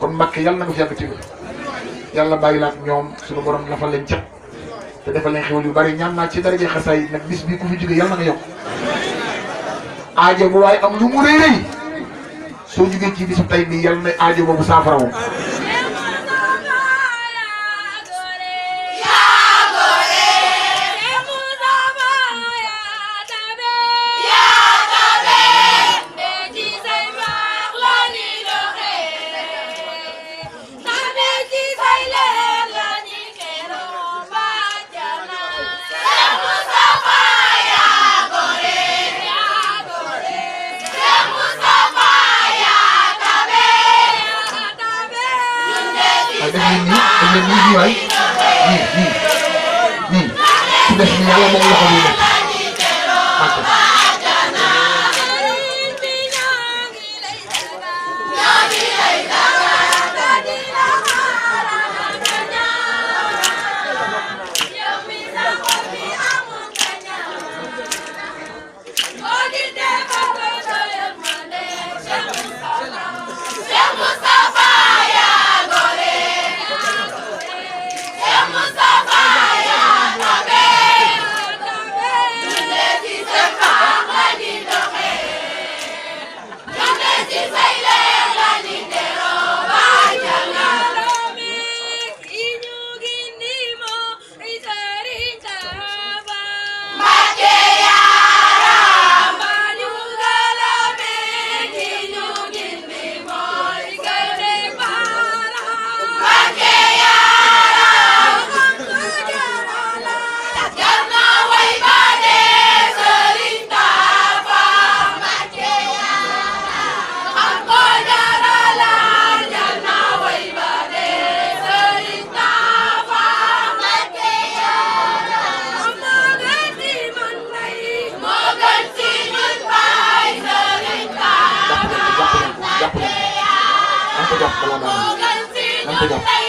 kon Mbàkke yàlla na nga fi yàgg ci wér yàlla bàyyi la ak ñoom suñu borom lafal leen cat te defal leen xéwal yu bari ñaan naa ci daraje xasaay nag bis bii ku fi jóge yàlla na nga yokk aajo bu waaye am lu mu rëy rëy soo jógee ci bisu tey bii yàlla na aajo boobu saafara wu yàlla moom loxo bi nekk jàpp